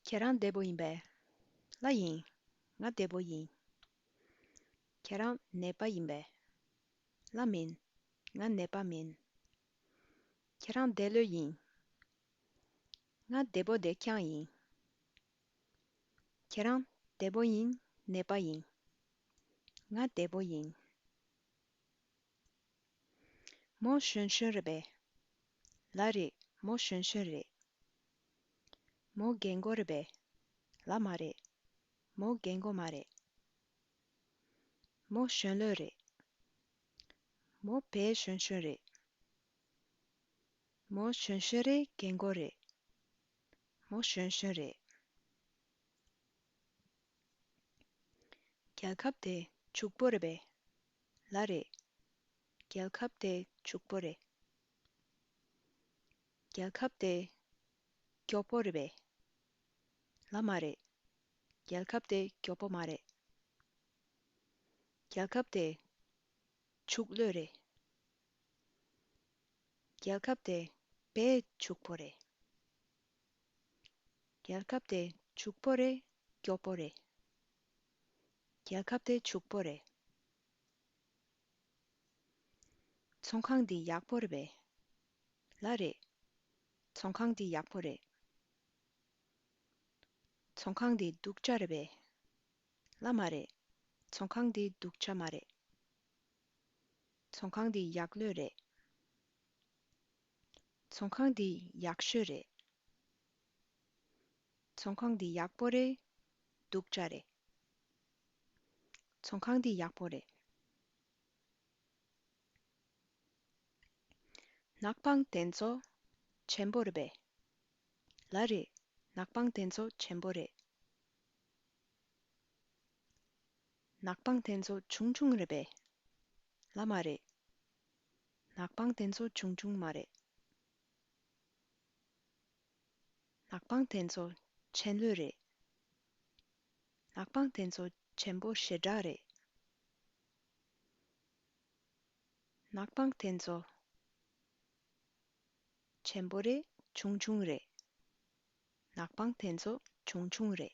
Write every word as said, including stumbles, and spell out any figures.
ཁྱེད་རང་བདེ་པོ་ཡིན་པས། ལགས་ཡིན། ང་བདེ་པོ་ཡིན། ཁྱེད་རང་ནད་པ་ཡིན་པས། ལགས་མིན། ང་ནད་པ་མིན། ཁྱེད་རང་བདེ་ལོས་ཡིན། ང་བདེ་པོ་བདེ་རྐྱང་ཡིན། ཁྱེད་རང་བདེ་པོ་ཡིན། ནད་པ་ཡིན། ང་བདེ་པོ་ཡིན། མོ་གཞོན་གཞོན་རེད་པས། ལགས་རེད། མོ་གཞོན་གཞོན་རེད། མོ་རྒན་གོག་རེད་པས། ལགས་མ་རེད། མོ་རྒན་གོག་མ་རེད། མོ་གཞོན་ལོས་རེད། མོ་དཔེ་གཞོན་གཞོན་རེད། མོ་གཞོན་གཞོན་རེད། རྒན་གོག་རེད། མོ་གཞོན་གཞོན་རེད། རྒྱལ་ཁབ་དེ་ཕྱུག་པོ་རེད་པས། ལགས་རེད། རྒྱལ་ཁབ་དེ་ཕྱུག་པོ་རེད། རྒྱལ་ཁབ་དེ་མགྱོགས་པོ་རེད་པས། ལགས་མ་རེད། རྒྱལ་ཁབ་དེ་མགྱོགས་པོ་མ་རེད། རྒྱལ་ཁབ་དེ་ཕྱུག་ལོས་རེད། རྒྱལ་ཁབ་དེ་དཔེ་ཕྱུག་པོ་རེད། རྒྱལ་ཁབ་དེ་ཕྱུག་པོ་རེད། མགྱོགས་པོ་རེད། རྒྱལ་ཁབ་དེ་ཕྱུག་པོ་རེད། ཚོང་ཁང་འདི་ཡག་པོ་རེད་པས། ལགས་རེད། ཚོང་ཁང་འདི་ཡག་པོ་རེད། ཚོང་ཁང་འདི་སྡུག་ཅག་རེད་པས། ལགས་མ་རེད། ཚོང་ཁང་འདི་སྡུག་ཅག་མ་རེད། ཚོང་ཁང་འདི་ཡག་ལོས་རེད། ཚོང་ཁང་འདི་ཡག་ཤོས་རེད། ཚོང་ཁང་འདི་ཡག་པོ་རེད། སྡུག་ཅག་རེད། ཚོང་ཁང་འདི་ཡག་པོ་རེད། ནག་པང་དེ་ཚོ་ཆེན་པོ་རེད་པས། ལགས་རེད། ནག་པང་དེ་ཚོ་ཆེན་པོ་རེད། ནག་པང་དེ་ཚོ་ཆུང་ཆུང་རེད་པས། ལགས་མ་རེད། ནག་པང་དེ་ཚོ་ཆུང་ཆུང་མ་རེད། ནག་པང་དེ་ཚོ་ཆེན་ལོས་རེད། ནག་པང་དེ་ཚོ་ཆེན་པོ་ཞེ་དྲག་རེད། ནག་པང་དེ་ཚོ་ཆེན་པོ་རེད། ཆུང་ཆུང་རེད། ནག་པང་དེ་ཚོ་ཆུང་ཆུང་རེད།